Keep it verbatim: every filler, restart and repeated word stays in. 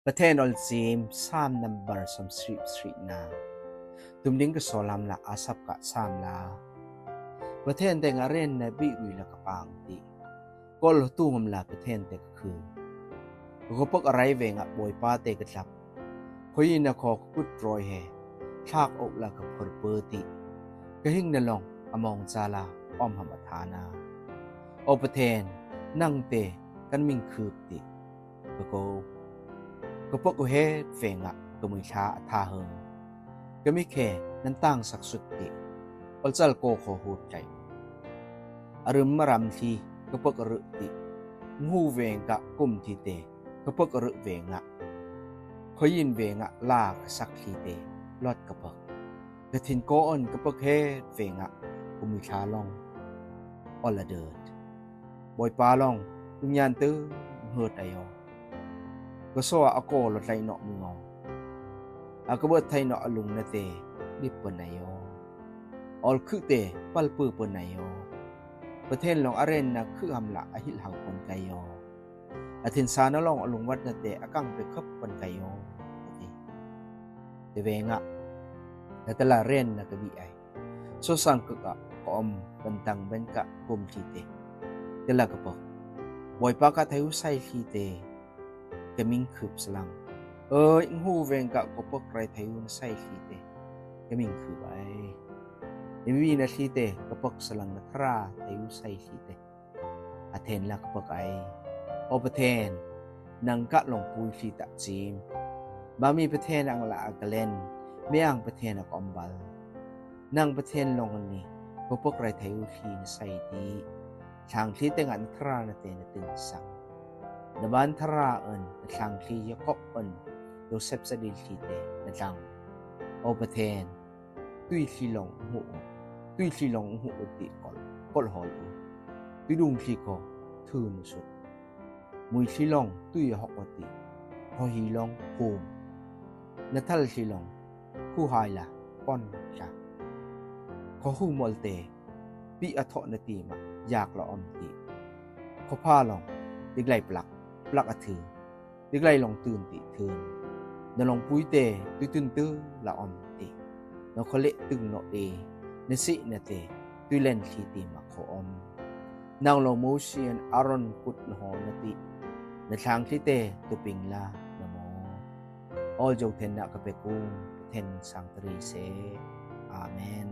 Pathen olcim. Sam nambar sawmsarih sarihna. Tum ding ka sawl lam la, a sap ka sam la. Pathen teng a ren na bih ui la ka pang ti. Kol tung om la Pathen te ka khu. Ka khuapak a rai veng ah Bawipa te ka tlap. Khoi in a khaw ka kut rawi he. Thlak ok la ka phurpu ti. Ka hing na long a mawng ca la om ham a tha na. O Pathen, nang te kan ming khup ti. Ka ko. Ka pak uh het veng ah ka muithla a tha hong. Ka mikhe nan tangsak sut ti. Olcal ko khaw hut kai. A rum a ram thli ka pak a ruh ti. Nghu veng ka kum thi te ka pak a ruh veng ah. Khoi in veng ah la ka sak thli te lot ka pak. Ka thin ko on ka pak het veng ah ka muithla long. Ol a dot. Bawipa long, tung yan tu hut ai aw. Ka saw a ko lo tlai nawh mung aw. A ka buat thai nawh a lung na te dip pun ai aw. Ol khuh te pal pu pun ai aw. Pathen long a ren na khuh ham la a hilh hau pun kai aw. A thin sa na long a lungwat na te a kang pe khap pun kai aw. Ka ti. Te veng ah. Ka tala ren na ka bih ai. Sawsang kak ah ka om pantang ben ka kum thli te. Te la ka pak. Bawipa ka thai uh sai thli te. Ka ming khup salang. Oi, nghu veng ka ka pak rai thai uh na sai thli te. Ka ming khup ai. Imi na thli te ka pak salang na thara thai uh sai thli te. A then la ka pak ai. O Pathen, nang ka longpui thli tak cim. Bami Pathen ang la a ka len, miang Pathen a ka om bal. Nang Pathen long an ni, ka pak rai thai uh thli na sai ti. Thlang thli te ngah na thara na te na tin sang. Na ban thara an, na thlang thli Jakob an, Joseph sadil thli te na tlang. O Pathen, tui thli long hmuh uh, tui thli long hmuh uh ti kol, kol hawl uh. Tui dung thli ko, thun uh sut. Mui thli long tui a hok uh ti, khaw hi long hum. Na thal thli long, hu hai la, pon tla. Khaw hu mol te, pi a thoh na ti mah, yak la om ti. Khaw pha long, diglai plak, plak a thu. Diglai long tun ti thun. Na longpui te tui tun tu la om ti. Na khaw leh tung no e. Na sih na te tui len thli ti mah khaw om. Nang lo Mosian Aaron kut na haw na ti. Na thlang thli te tuping la na maw. Awl jo then na ka pe kung, then sang tari se. Amen.